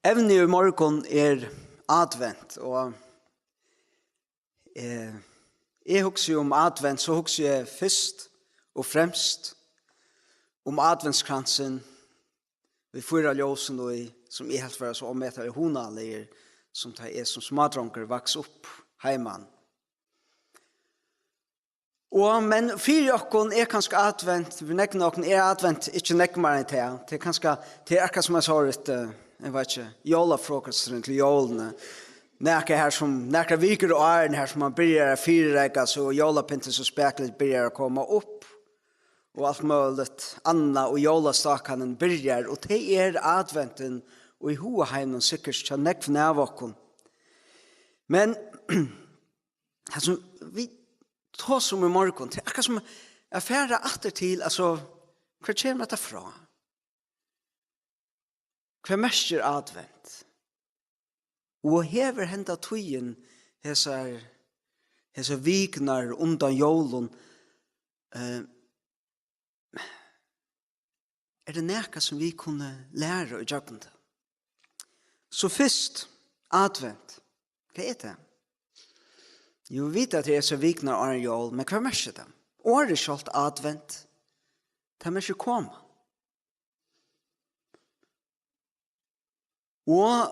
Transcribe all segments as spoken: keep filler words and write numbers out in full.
Evnið í morgun er advent, og, eh, eg hugsi um advent, so hugsi eg fyrst og fremst um adventskransin við fýra ljósum í, sum eg helt vera so ómetaliga hugnaligur, sum tá eg sum smádrongur vaks upp heiman. Og, men fyri okkum er kanska advent, fyri nógvum av okkum er advent ikki nógv meira enn tað. Tað er kanska, tað er akkurát sum eg sá, eh, eg veit ikki, jólafrokostin til jólini. Nakað her sum, nakrar vikur áðrenn her sum man byrjar at fyrireika seg, og jólapyntið so spakuliga byrjar at koma upp, og alt møguligt annað, og jólastákanin byrjar, og tað er adventin, og í hugaheiminum sikkurt hjá nógvum av okkum. Men tað sum vit tosa um í morgun, tað er akkurát sum at fara aftur til, altso, hvar kemur hetta frá? Hvat merkir advent? Og hevur henda tíðin, hesar, hesar vikurnar undan jólum, eh, er tað nakað sum vit kunnu læra í gjøgnum tað? So fyrst, advent. Hvat er tað? Jú, vit vita at tað er so vikurnar áðrenn jól, men hvat merkir tað? Orðið sjálvt, advent, tað merkir koma. Og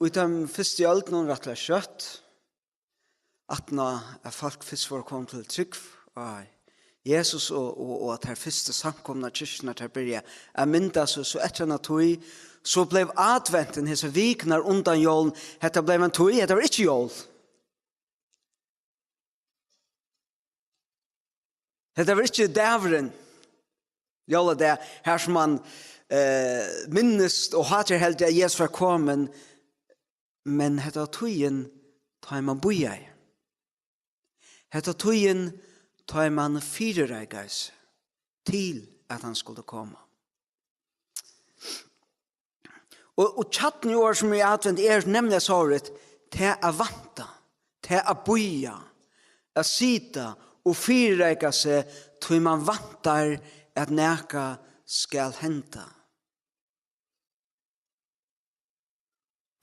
í teimum fyrstu øldunum, rættiliga skjótt, aftan á at fólk fyrst vóru komin til trúgv á Jesus og, og, og at tær fyrstu samkomnar kirkjurnar, tær byrja at myndast, og so eftir eina tíð, so bleiv adventin, hesar vikurnar undan jólum, hetta bleiv ein tíð, hetta var ikki jól. Hetta var ikki dagurin, jóladag, her sum man, eh, minnist og hátíðarheldur at Jesus var komin, men hetta var tíðin, tá ið man bíðaði. Hetta var tíðin, tá ið man fyrireikaði seg til, at hann skuldi koma. Og, og kjarnin í orðið sum er advent er nemliga so orðið, tað at vænta, tað at bíða, at sita og fyrireika seg, tí man væntar, at nakað skal henda.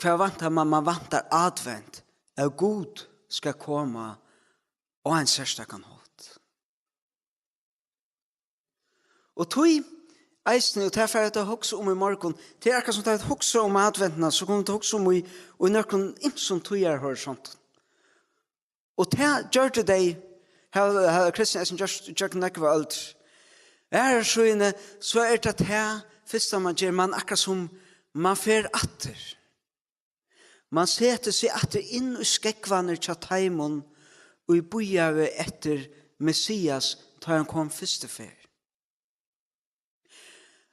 Hvat væntar man? Man væntar advent, at Gud skal koma á ein serstakan hátt. Og tí eisini, og tað fari eg at hugsa um í morgun, tað er akkurát sum tá vit hugsa um adventina, so kunnu vit hugsa um í, í nøkrum ymsum tíðarhorisontum. Og tað gjørdu tey, hava, hava kristni eisini gjørt, gjørt nógvar øldir. Aðru síðuna, so er tað tað fyrsta man ger, man akkurát sum man fer aftur. Man setir seg aftur inn í skógvarnar hjá teimum, ið bíðaðu eftir Messias, tá hann kom fyrstu ferð.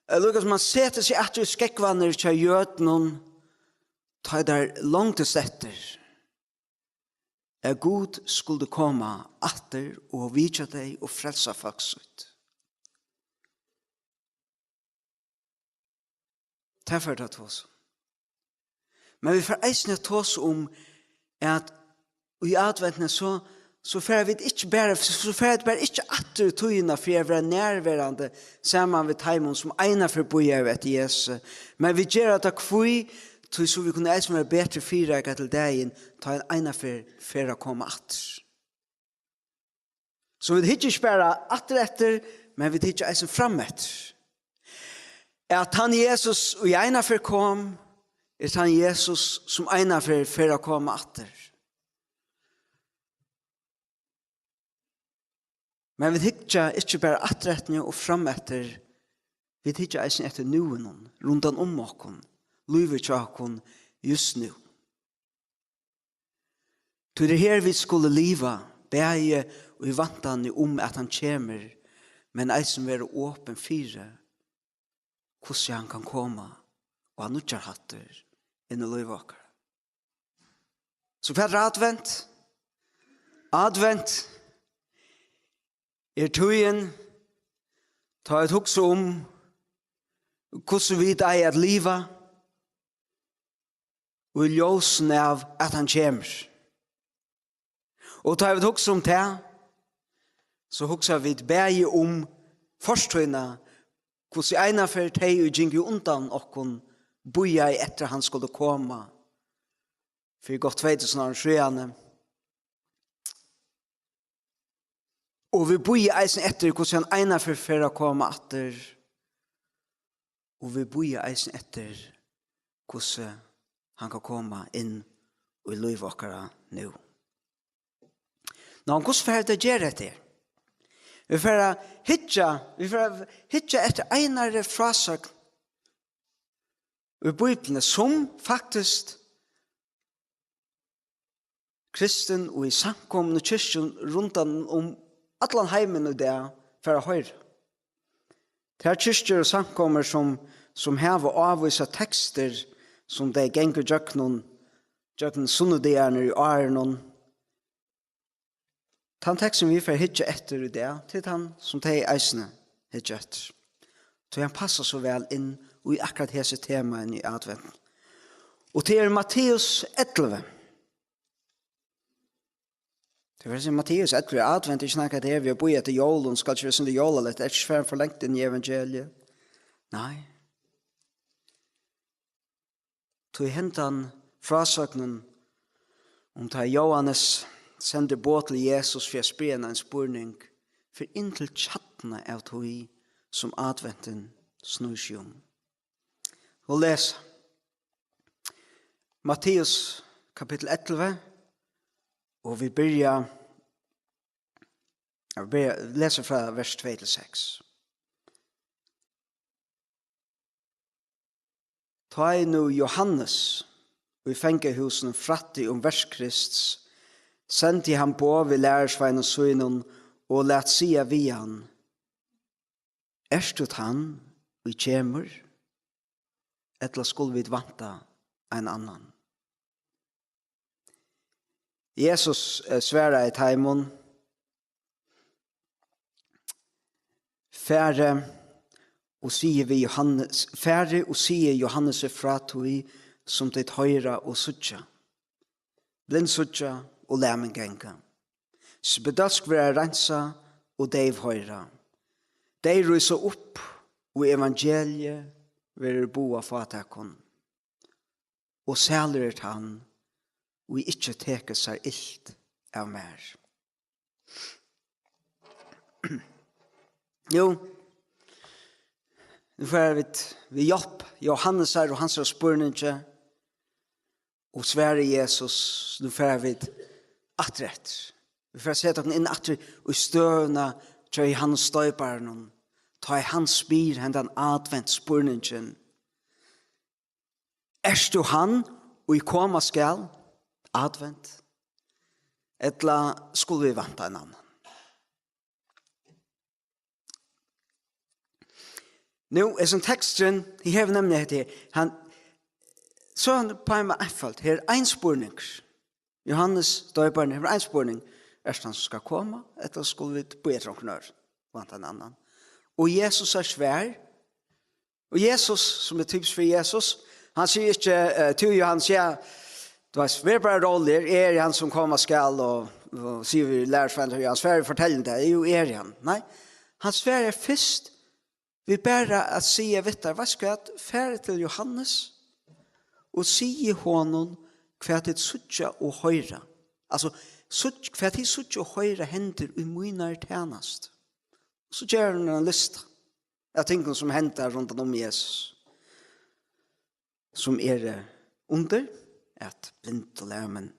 Ella líka sum man setir seg aftur í skógvarnar hjá jødunum, tá teir longdust eftir, at Gud skuldi koma aftur og vitja tey og frelsa fólk sítt. Tað fer at tosa um. Men vit fara eisini at tosa um, at í adventini, so, so fara vit ikki bara, so fara vit bara ikki aftur í tíðina fyri at vera nærverandi saman við teimum, sum einaferð bíðaðu eftir Jesusi. Men vit gera tað hví? Tí so vit kunnu eisini vera betri fyrireikað til dagin, tá hann einaferð fer at koma aftur. So vit hyggja ikki bara aftur eftir, men vit hyggja eisini fram eftir. At tann Jesus, ið einaferð kom, er tann Jesus, sum einaferð fer at koma aftur. Men vit hyggja ikki bara aftur eftir og fram eftir, vit hyggja eisini eftir núinum, rundan um okkum, lívið hjá okkum júst nú. Tí tað er her, vit skulu liva, bæði í væntan um, at hann kemur, men eisini vera opin fyri, hvussu hann kann koma á nýggjar hættir inn í lív okkara. So hvat er advent? Advent er tíðin, tá vit hugsa um, hvussu vit eiga at liva, og í ljósinum av, at hann kemur. Og tá vit hugsa um tað, so hugsa vit bæði um fortíðina, hvussu einaferð tey, ið gingu undan okkum, bíðaðu eftir, at hann skuldi koma fyri gott tvey túsund árum síðani. Og vit bíða eisini eftir, hvussu hann einaferð fer at koma aftur. Og vit bíða eisini eftir, hvussu hann kann koma inn í lív okkara nú. Nú, hvussu fara vit at gera hetta her? Vit fara at hyggja, vit fara at hyggja eftir einari frásøgn í Bíbliuni, sum faktiskt kristin og í samkomum og kirkjum rundan um allan heimin í dag fara at hoyra. Tær kirkjur og samkomur, sum, sum hava ávísar tekstir, sum tey ganga gjøgnum, gjøgnum sunnudagarnar í árinum, tann tekst, sum vit fara at hyggja eftir í dag, tað er tann, sum tey eisini hyggja eftir. Tí hann passar so væl inn í akkurát hesi temaini í advent. Og tað er Matteus ellivu. Tað vil siga, Matteus ellivu er advent, ikki nakað, tað er, vit bíða eftir jólum, skal ikki vera sindur jólaligt, er ikki farin for langt inn í evangeliið. Nei. Tí hendan frásøgnin um tá Jóhannes sendir boð til Jesus fyri at spyrja hann ein spurning, fer inn til kjarnuna av tí, sum adventin snýr seg um. Og lesa Matteus kapittul ellivu, og vit byrja, ja, vit byrja, lesa frá vers tvey til seks. Tá ið nú Jóhannes í fangahúsinum frætti um verk Krists, sendi hann boð við lærisveinum sínum og læt siga við hann: Ert tú tann, ið kemur, ella skulu vit vænta ein annan? Jesus, eh, svaraði teimum: Farið og sigið við Jóhannes, farið og sigið Jóhannesi frá tí, sum tit hoyra og síggja. Blind síggja og lamin ganga. Spedølsk verða reinsað og deyv hoyra. Deyð rísa upp og evangeliið verður boðað fátækum. Og sælur er tann, ið ikki tekur sær ilt av mær. Jú, nú fara vit við hjálp Jóhannesar og hansara spurningi og svari Jesus, nú fara vit aftur eftir. Vit fara at seta okkum inn aftur í støðuna hjá Jóhannes Stoyparanum, tá ið hann spyr hendan adventspurningin: Ert tú hann, ið koma skal, advent, ella skulu vit vænta ein annan? Nú, hesin teksturin, eg havi nemliga hetta her, hann, so hann på en måte einfølt. Her er ein spurningur. Jóhannes Stoyparin hevur ein spurning. Ert tú hann, sum skal koma, ella skulu vit bíða eftir onkrum øðrum, vænta ein annan? Og Jesus er svar. Og Jesus, sum er typiskt fyri Jesus, hann sigur ikki, eh, tú, Jóhannes, ja, tú veitst, ver bara róligur, eg eri hann, sum koma skal, og, og sigur við lærisveinarnar, Jóhannes, far og fortel tað, jú, eg eri hann. Nei, hann svarar fyrst við bara at siga við teir: Veitst hvat, farið til Jóhannes og sigið honum, hvat tit síggja og hoyra. Altso, síggj-, hvat tit síggja og hoyra hendir í mínari tænastu. So ger hann ein lista av tingum, sum henda rundan um Jesus, sum eru undur, at blind og lamin,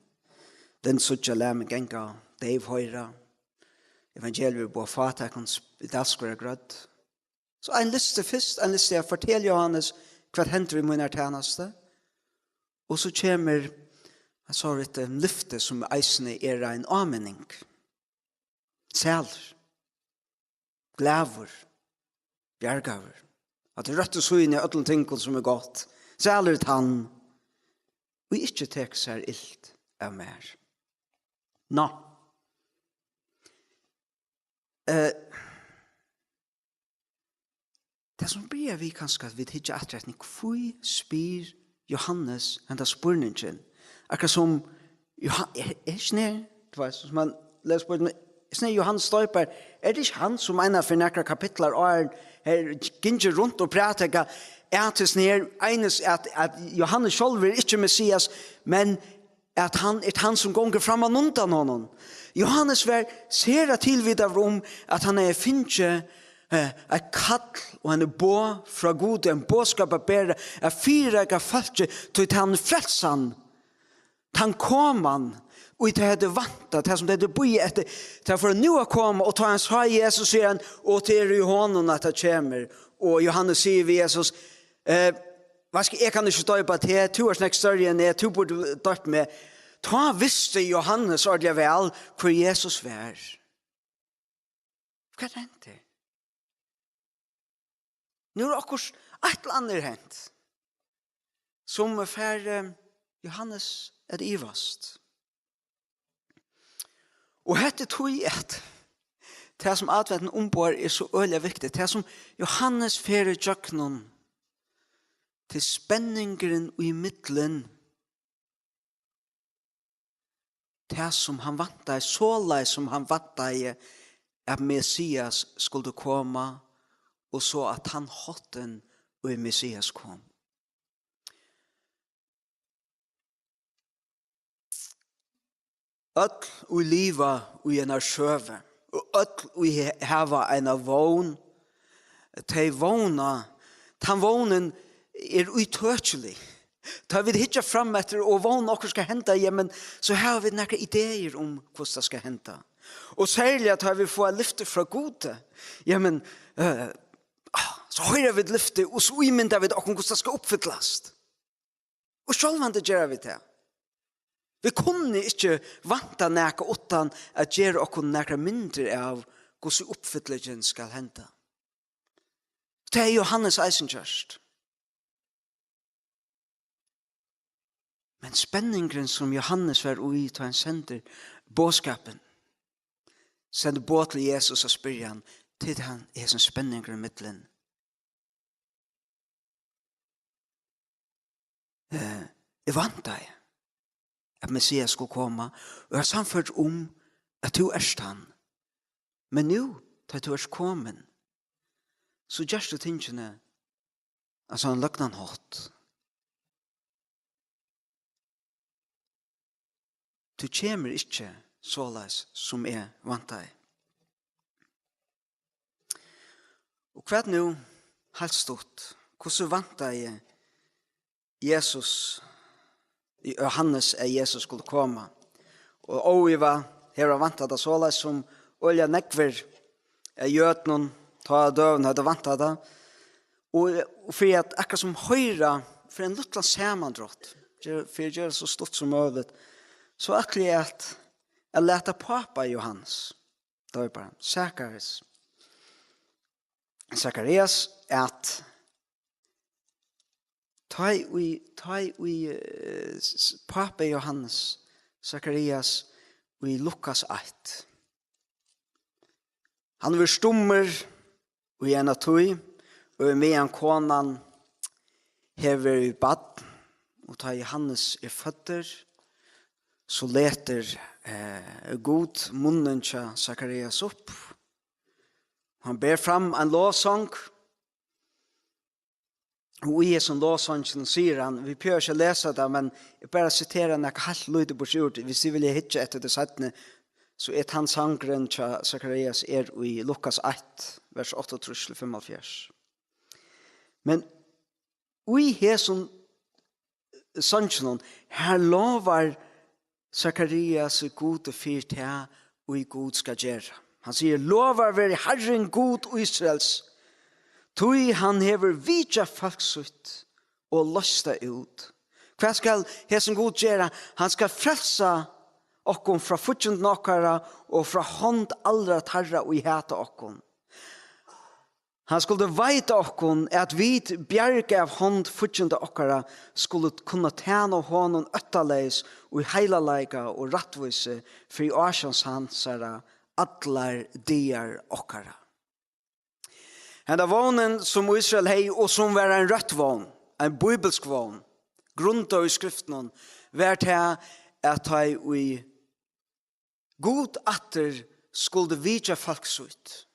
blind síggja, lamin ganga, deyv hoyra, evangeliið verður boðað fátækum, spedalsk verða grødd. So ein listi fyrst, ein listi av: Fortel, Jóhannes, hvat hendir í mínari tænastu? Og so kemur, hann sá eitt, eh, lyfti, sum eisini er ein áminning. Sælur, glaður, bjargaður, at røttu síni í øllum tingum, sum er gott. Sælur er tann, ið ikki tekur sær ilt av mær. Nå. Eh, tað, sum byrjar við kanska, at vit hyggja aftur eftir, hví spyr Jóhannes henda spurningin? Akkurát sum Jóha-, er, er ikki nær, tú veitst, sum hann lesur spurningin, er ikki nær Jóhannes Stoypari, er tað ikki hann, sum eina ferð, nakrar kapitlar áðrenn, hevur gingið runt og prædikað: at hesin her, einans at, at Jóhannes sjálvur er ikki Messias, men at hann er tann, sum gongur framman undan honum. Jóhannes var sera tilvitaður um, at hann hevði fingið, eh, eitt kall og eini boð frá Gudi, ein boðskap at bera, at fyrireika fólki, tí tann frelsan, tann koman, og tey høvdu væntað, tað sum tey høvdu bíðað eftir, tað fór nú at koma, og tá hann sá Jesus, sigur hann, og tað er í honum, at tað kemur. Og Jóhannes sigur við Jesus, eh, "Veitst, eg kann ikki doypa teg, tú ert nógv størri enn eg, tú burdi doypt meg." Tá visti Jóhannes ordiliga væl, hvør Jesus var. Hvat hendi? Nú er okkurt, eitt ella annað er hent, sum fær, eh, Jóhannes at ivast. Og hetta er tí, at tað, sum adventin umboðar, er so øgiliga viktigt. Tað, sum Jóhannes fer ígjøgnum, til spenningurin í millum tað, sum hann væntaði, soleiðis sum hann væntaði, at Messias skuldi koma, og so at hann háttin, í Messias kom. Øll, ið liva í einari søgu, og øll, ið he-, hava eina vón, tey vóna, tann vónin er ítøkilig. Tá vit hyggja fram eftir og vóna, okkurt skal henda, jamen, so hava vit nakrar ideir um, hvussu tað skal henda. Og serliga, tá vit fáa lyfti frá Gudi, jamen, eh, ah, so hoyra vit lyfti, og so ímynda vit okkum, hvussu tað skal uppfyllast. Og sjálvandi gera vit tað. Vit kunnu ikki vænta nakað uttan at gera okkum nakrar myndir av, hvussu uppfyllingin skal henda. Tað er Jóhannes eisini gjørt. Men spenningurin, sum Jóhannes var í, tá hann sendir boðskapin, sendir boð til Jesus og spyrja hann, til hann er hesin spenningur í millum. Eh, eg væntaði, at Messias skuldi koma, og eg var sannførdur um, at tú ert hann. Men nú, tá tú ert komin, so gert tú tingini á ein løgnan hátt. Tú kemur ikki soleiðis, sum eg væntaði. Og hvat nú, heilt stutt, hvussu væntaði Jesus, Jóhannes, at Jesus skuldi koma? Og óivað hevur hann væntað tað soleiðis, sum øgiliga nógvir av jødunum tá á døgum høvdu væntað tað. Og, og fyri at, akkurát sum hoyra, fyri ein lítlan samandrátt, ger-, fyri at gera so stutt sum møguligt, so ætli eg at, at lata pápa Jóhannes, doyparan, Zakaris, Zakarias, at tá ið, tá ið, eh, s-, s-, pápi Jóhannes, Zakarias, í Lukas eitt. Hann verður stummur í eina tíð, og í meðan konan hevur barn, og tá Jóhannes er føddur, so letur, eh, Gud munnin hjá Zakarias upp. Hann ber fram ein lovsang, og í hesum lovsanginum sigur hann, vit behøva ikki at lesa tað, men eg bara sitera nakað heilt lítið burtur úr tí, viss tit vilja hyggja eftir tí seinni, so er tann sangurin hjá Zakarias er í Lukas eitt, vers áttaogtrýss til fimmoghálvfjerðs. Men í hesum sanginum, her lovar Zakarias Gudi fyri tað, ið Gud skal gera. Hann sigur, "Lovaður veri Harrin Gud Ísraels, tí hann hevur vitjað fólk sítt og loyst tað út." Hvat skal hesin Gud gera? Hann skal frelsa okkum frá fíggindum okkara og frá hond allra teirra, ið hata okkum. Hann skuldi veita okkum, at vit, bjargað av hond fígginda okkara, skulu kunna tæna honum óttaleys í heilagleika og rættvísi fyri ásjón hansara allar dagar okkara. Henda vónin, sum Ísrael hevði, og sum var ein røtt vón, ein bíbilsk vón, grundað í Skriftunum, var tað, at tá ið Gud aftur skuldi vitja fólk sítt,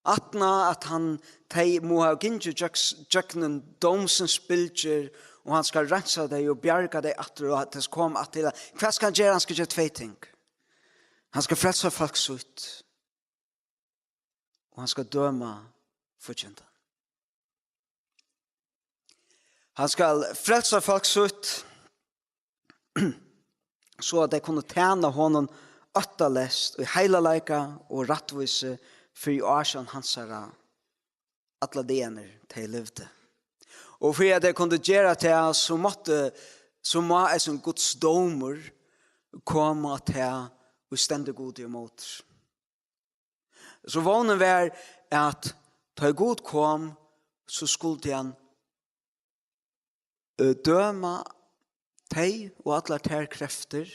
Atna at hann, tey mugu hava gingið gjøgs-, gjøgnum dómsins bylgjur, og hann skal reinsa tey og bjarga tey aftur, og at tey skal koma aftur til, hvat skal hann gera? Hann skal gera tvey ting. Hann skal frelsa fólk sítt, og hann skal døma fíggindan. Hann skal frelsa fólk sítt, so at tey kunnu tæna honum óttaleyst í heilagleika og rættvísi fyri ásjón hansara alla dagarnar tey livdu. Og fyri at tey kundu gera tað, so mátti, so má eisini Guds dómur koma á tað, ið stendur Gudi ímóti. So vónin var, at tá Gud kom, so skuldi hann, eh, døma tey og allar tær kreftir,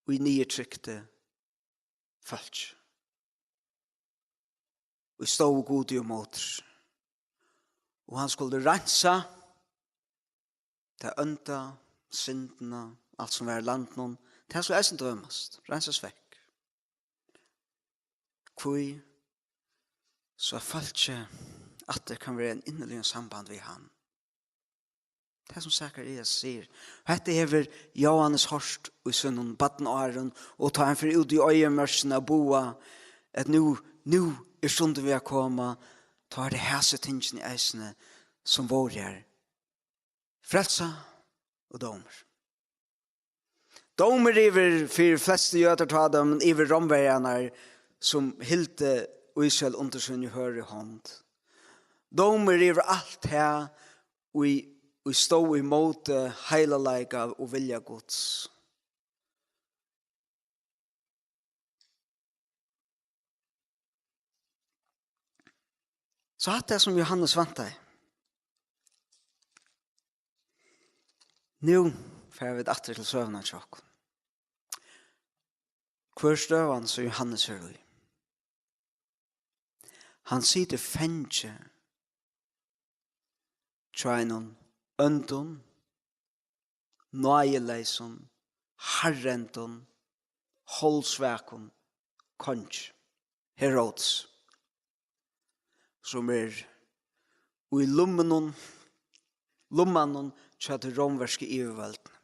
ið niðurtryktu fólk, ið stóðu Gudi ímóti. Og hann skuldi reinsa tað ónda, syndina, alt sum var í landinum. Tað skuldi eisini dømast, reinsast vekk. Hví? So at fólkið aftur kann vera í einum inniliga sambandi við hann. Tað sum Sakarias sigur. Hetta hevur Jóhannes hoyrt í sínum barnaárum, og tá hann fer út í oyðimørkina at boða, at nú, nú er stundin við at koma, tá er tað hasi tingini eisini, sum vóru har. Frelsa og dómur. Dómur yvir, fyri flestu jødar tá, men yvir rómverjarnar, sum hildu Ísrael undir síni hørðu hond. Dómur yvir alt tað, ið, ið stóð ímóti heilagleika og vilja Guds. So hatta er, sum Jóhannes væntaði. Nú fara vit aftur til søguna hjá okkum. Hvør støðan, sum Jóhannes er í? Hann situr fangi hjá einum óndum, náðileysum, harðrendum, holdsvakum kongi, Herodes, sum er í lummanum, lummanum hjá tí rómversku yvirvøldini.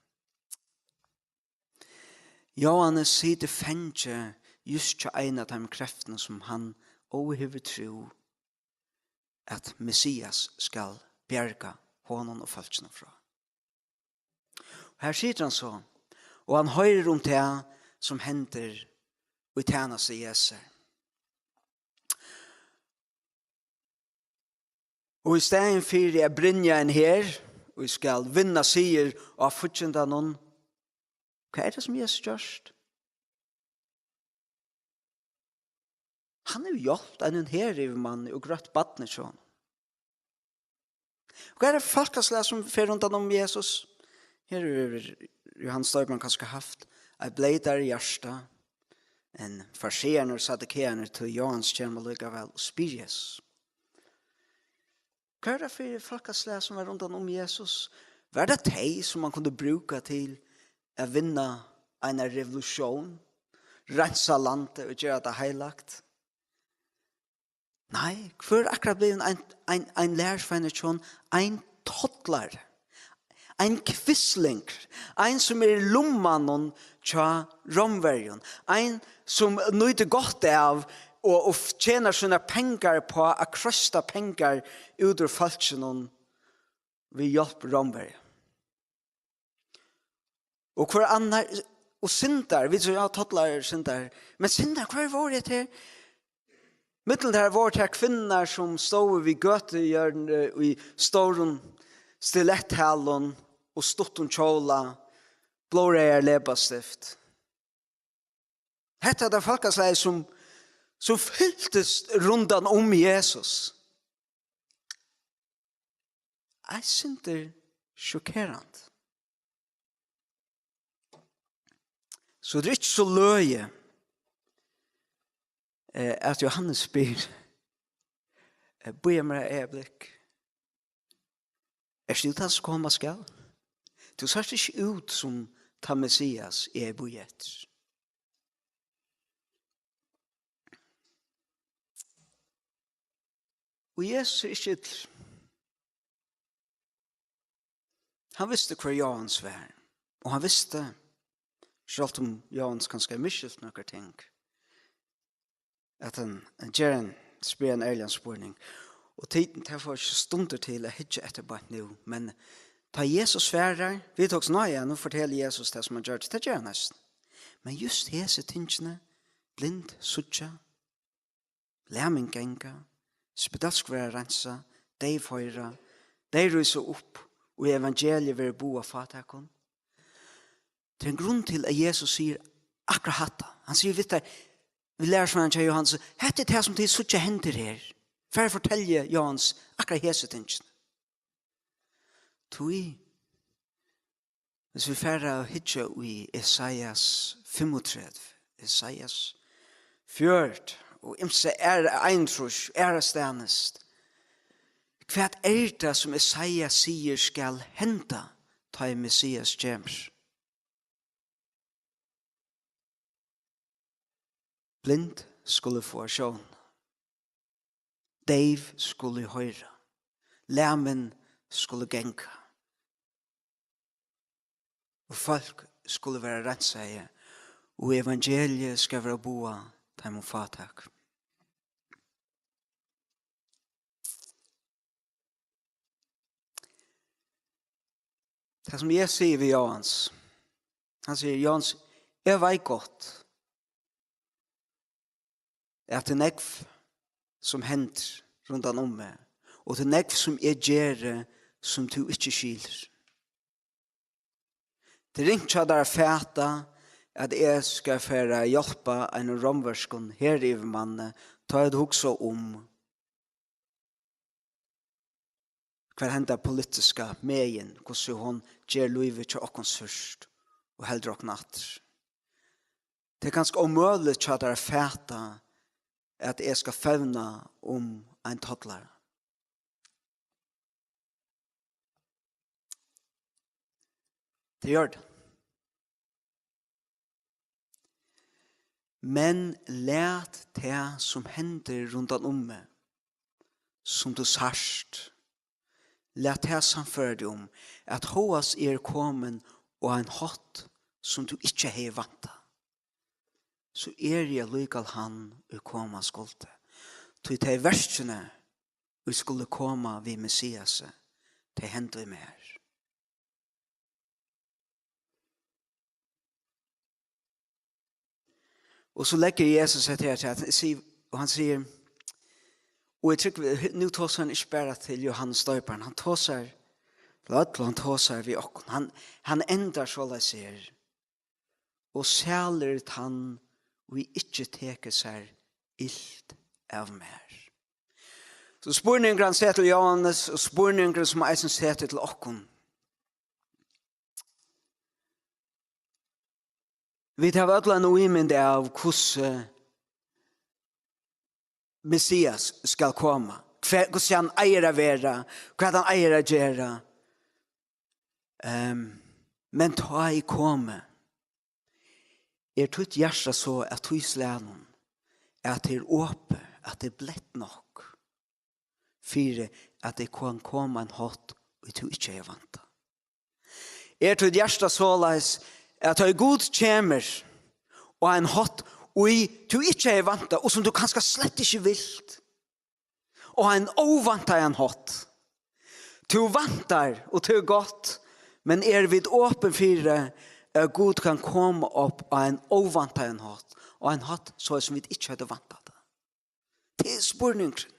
Jóhannes situr fangi júst hjá ein av teimum kreftunum, sum hann og hevur trú, at Messias skal bjarga honum og fólkinum frá. Og her situr hann so, og hann hoyrir um tað, sum hendir í tænastu Jesu. Og í staðin fyri at brynja ein her, og skal vinna sigur á fíggindanum, hvat er tað, sum Jesus gjørt? Hann hevur hjálpt einum heryvirmanni og grøtt barnið hjá honum. Og hvat er fólkaslag, sum fer rundan um Jesus? Her hevur Jóhannes Doyparin kanska havt eitt bleytari hjarta enn fariseararnir og saddukeararnir, tí Jóhannes kemur allíkavæl og spyr Jesus. Hvat er tað fyri fólkaslag, sum var rundan um Jesus? Var tað tey, sum man kundi brúka til at vinna eina revolutión, reinsa landið og gera tað heilagt? Nei, hvør akkurát bleiv ein, ein, ein lærisveinur hjá honum? Ein tollari, ein kvislingur, ein, sum er í lummanum hjá rómverjum, ein, sum nýtir gott av og, og tjenar sínar pengar uppá at krosta pengar út úr fólkinum við hjálp rómverja. Og hvør annar, og syndar, vit siga, ja, tollarar, syndar. Men syndar, hvør vóru hetta her? Millum teir vóru tær kvinnurnar, sum stóðu við gøtuhjørnið í stórum stiletthælum og stuttum kjóla, blóðreyðar leppastifti. Hetta er tað fólkaslagið, sum, sum fyltist rundan um Jesus. Eitt sindur sjokkerandi. So tað er ikki so løgið, eh, at Jóhannes spyr, eh, bíða mær eitt eygnablikk. Ert tú tann, sum koma skal? Tú sært ikki út sum tann Messias, eg eri bíða eftir. Og Jesus er ikki illur. Hann visti, hvør Jóhannes var. Og hann visti, sjálvt um Jóhannes kanska hevði misskilt nøkur ting, at hann, hann ger ein, spyr ein ærligan spurning. Og tað, tað fær ikki stundir til at hyggja eftir beint nú, men tá Jesus svarar, vit hugsa, ná ja, nú fortelur Jesus tað, sum hann gjørdi, tað ger hann eisini. Men júst hesi tingini, blind síggja, lamin ganga, spedalsk verða reinsað, deyv hoyra, deyv rísa upp, og evangeliið verður boðað fátækum. Tað er ein grund til, at Jesus sigur akkurát hatta. Hann sigur við tær, við lærisveinarnar hjá Jóhannes, hetta er tað, sum tit síggja hendir her. Far, fortelj Jóhannes akkurát hesi tingini. Tí, hvis vit fara at hyggja í Esaias fimmogtretivu, Esaias fjøruti og ymsa aðra, einogtrýss, aðrastaðnis, hvat er tað, sum Esaias sigur skal henda, tá ið Messias kemur? Blind skulu fáa sjón, deyv skulu hoyra, lamin skulu ganga, og fólk skulu verða reinsaði, og evangeliið skal verða boðað teimum fátæku. Tað, sum eg sigi við Jóhannes, hann sigur, Jóhannes, eg veit gott, at tað er nógv, sum hendir rundan um meg, og tað er nógv, sum eg geri, sum tú ikki skilur. Tað er ringt hjá tær at fata, at eg skal fara at hjálpa einum rómverskum heryvirmanni, tá ið tú hugsar um, hvat henda politiska megin, hvussu hon ger lívið hjá okkum súrt og heldur okkum aftur. Tað er kanska ómøguligt hjá tær at fata, at eg skal fevna um ein tollara. Tað ger tað. Men lat tað, sum hendir rundan um meg, sum tú sært, lat tað sannføra teg um, at hóast eg eri komin á ein hátt, sum tú ikki hevði væntað, so eri eg allíkavæl hann, ið koma skuldi. Tí tey verkini, ið skulu koma við Messiasi, tey henda í mær. Og so leggur Jesus hetta her til, at eg sigi, og hann sigur, og eg trúgvi, nú tosar hann ikki bara til Jóhannes Doyparan, hann tosar til øll, og hann tosar við okkum. Hann, hann endar soleiðis her: Og sælur er tann, ið ikki tekur sær ilt av mær. So spurningurin hann setir til Jóhannes, og spurningurin, sum eisini setir til okkum. Vit hava øll eina ímynd av, hvussu Messias skal koma, hvar, hvussu hann eigur at vera, hvat hann eigur at gera. Ehm, men tá ið komi, er títt hjarta so av tí slagnum, at tað er opið, at tað er bleytt nokk, fyri at tað kann koma á ein hátt, ið tú ikki hevði væntað? Er títt hjarta soleiðis, at tá ið Gud kemur á ein hátt, ið tú ikki hevði væntað, og sum tú kanska slett ikki vilt, á ein óvæntaðan hátt? Tú væntar, og tað er gott, men eru vit opin fyri, at Gud kann koma upp á ein óvæntaðan hátt, á ein hátt, so sum vit ikki høvdu væntað tað? Tað er spurningurin.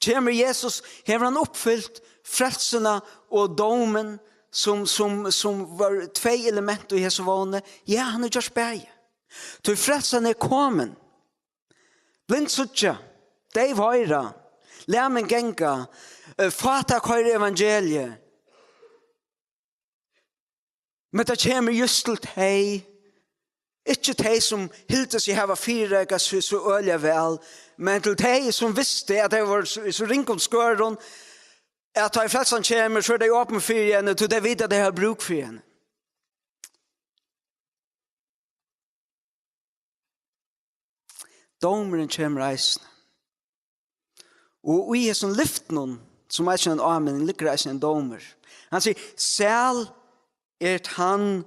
Kemur Jesus, hevur hann uppfylt frelsuna og dómin, sum, sum, sum var tvey element í hesi vóni? Ja, hann hevur gjørt bæði. Tí frelsan er komin. Blind síggja, deyv hoyra, lamin ganga, eh, fátæk hoyra evangeliið. Men tað kemur júst til tey, ikki tey, sum hildu seg hava fyrireikað seg so øgiliga væl, men til tey, sum vistu, at tey vóru so, í so ringum skørum, at tá ið frelsan kemur, so eru tey opin fyri henni, tí tey vita, at tey hava brúk fyri henni. Dómurin kemur eisini. Og í hesum lyftinum, sum eisini er ein áminning, liggur eisini ein dómur. Hann sigur: "Sæl er tann,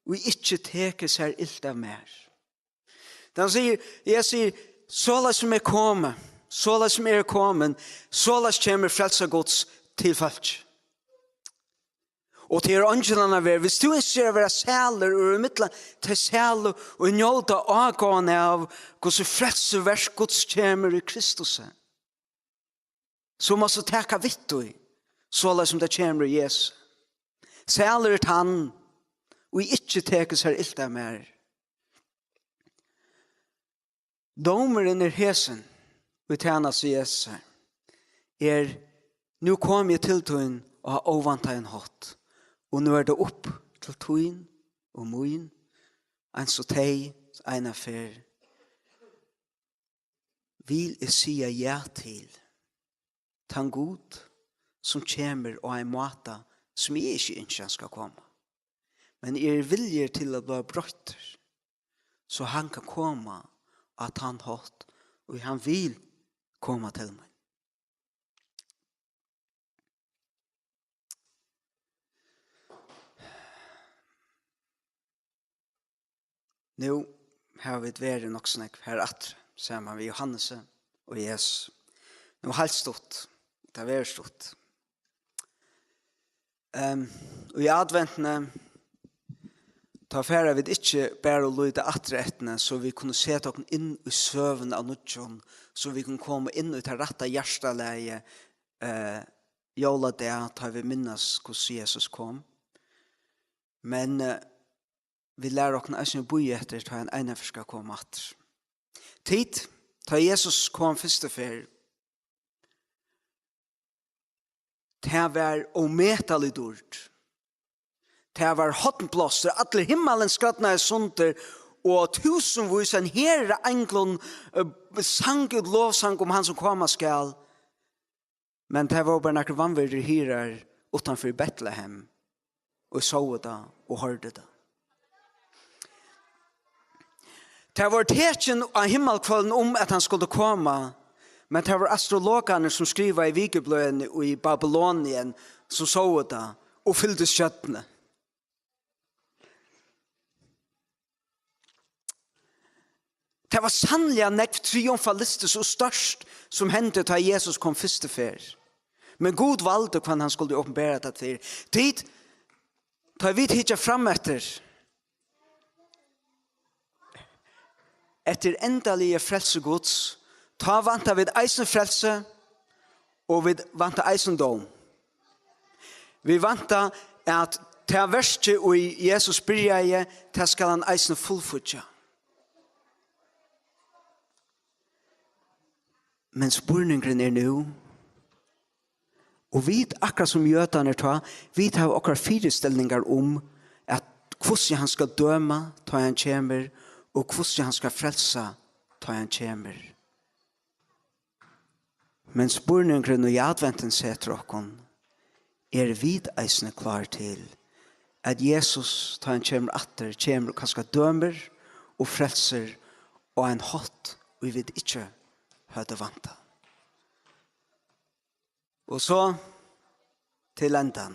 ið ikki tekur sær ilt av mær." Hann sigur, Jesus sigur: "Soleiðis sum eg komi, soleiðis sum eg eri komin, soleiðis kemur frelsa Guds til fólk." Og tað er eingin annar veg. Viss tú ynskir at vera sælur, og eri millum tey sælu, og njóta ágóðan av, hvussu frelsuverk Guds kemur í Kristusi, so mást tú taka við tí, soleiðis sum tað kemur í Jesu. "Sælur er tann, ið ikki tekur sær ilt av mær." Dómurin er hesin, í tænastu Jesu, er: "Nú kom eg til tín á óvæntaðan hátt, og nú er tað upp til tín og mín, eins og tey eina ferð vil eg siga ja til, tann Gud, sum kemur á ein máta, sum eg ikki ynski, hann skal koma. Men eg eri villigur til at blíva broyttur, so hann kann koma á tann hátt, og hann vil koma til mín." Nú hava vit verið nokk so nógv her aftur, saman við Johannesi og Jesus. Nú heilt stutt, tað verður stutt. Ehm, í adventini, tá fara vit ikki bara at líta aftur eftir, so vit kunnu seta okkum inn í søguna av nýggjum, so vit kunnu koma inn í tað rætta hjartalagið, eh, jóladag, tá vit minnast, hvussu Jesus kom. Men, eh, vit læra okkum eisini at bíða eftir, tá hann einaferð skal koma aftur. Tit, tá Jesus kom fyrstu ferð, tað var ómetaligt dýrt. Tað var hornblástur, allur himmalin skrædnaði sundur, og túsundvís, ein her av einglum, eh, sang út lovsang um hann sum koma skal. Men tað vóru bara nakrir vanvirdir hirðar uttanfyri Betlehem, og sóu tað og hoyrdu tað. Tað vóru tekin á himmalhvølvinum um, at hann skuldi koma, men tað vóru astrologarnir, sum skrivaðu í vikubløðini í Babylonien, sum sóu tað og fylgdu stjørnuni. Tað var sanniliga nógv triumfalistiskt og stórt, sum hendi, tá Jesus kom fyrstu ferð. Men Gud valdi, hvønn hann skuldi opinbera tað fyri. Tit, tá vit hyggja fram eftir, eftir endaligu frelsu Guds, tá vænta vit eisini frelsi, og vit vænta eisini dóm. Vit vænta, at tað verkið, ið Jesus byrjaði, tað skal hann eisini fullfíggja. Men spurningurin er nú, og vit, akkurát sum jødarnir tá, vit hava okkara fyristillingar um, at hvussu hann skal døma, tá hann kemur, og hvussu hann skal frelsa, tá hann kemur. Men spurningurin, ið adventin setir okkum, eru vit eisini klár til, at Jesus, tá hann kemur aftur, kemur og kanska dømir og frelsir á ein hátt, ið vit ikki høvdu væntað? Og so til endan.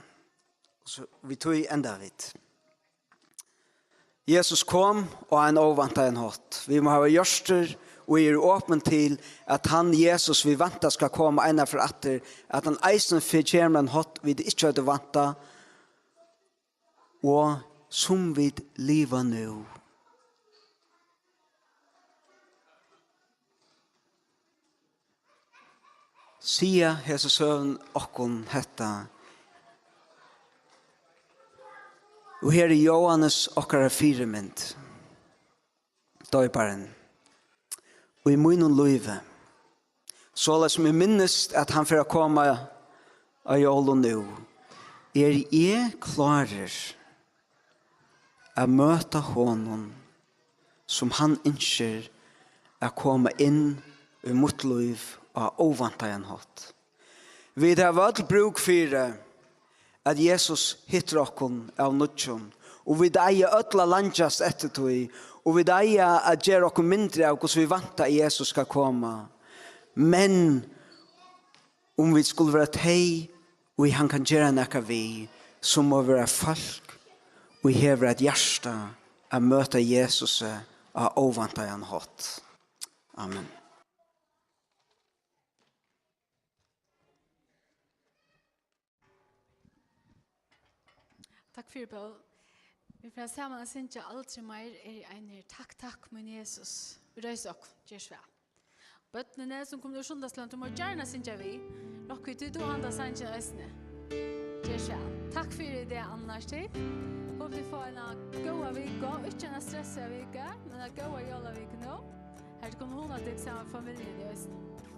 Og so, við tí enda vit. Jesus kom á ein óvæntaðan hátt. Vit mugu hava hjørtur, ið eru opin til, at hann Jesus, vit vænta skal koma einaferð aftur, at hann eisini fer, kemur á ein hátt, vit ikki høvdu væntað, og sum vit liva nú. Siga hesa søguna okkum hetta: Og her er Jóhannes okkara fyrimynd, doyparin, í mínum lívi, soleiðis sum eg minnist, at hann fer at koma á jólum nú, eri eg klárur at møta honum, sum hann ynskir at koma inn í mítt lív á óvæntaðan hátt. Vit hava øll brúk fyri, at Jesus hittir okkum av nýggjum, og vit eiga øll at leingjast eftir tí, og vit eiga at gera okkum myndri av, hvussu vit vænta, at Jesus skal koma. Men Um vit skulu vera tey, ið hann kann gera nakað við, so má vera fólk, ið hevur eitt hjarta at møta Jesusi á óvæntaðan hátt. Amen. Takk fyri, Pól. Vit fara saman at syngja Aldri meir eri eg ein her. Takk, takk, mín Jesus. Vit reisa okkum. Ger so væl. Børnini, sum koma úr sunnudagsskúlanum, tú má gjarna syngja við. Rokk við, tú, tú handa sangin eisini. Ger so væl. Takk fyri í dag, annars, tit. Hopi, tit fáa eina góða viku. Ikki eina stressaða viku, men eina góða jólaviku nú. Har tit kunnu hugna tykkum saman við familjuni eisini.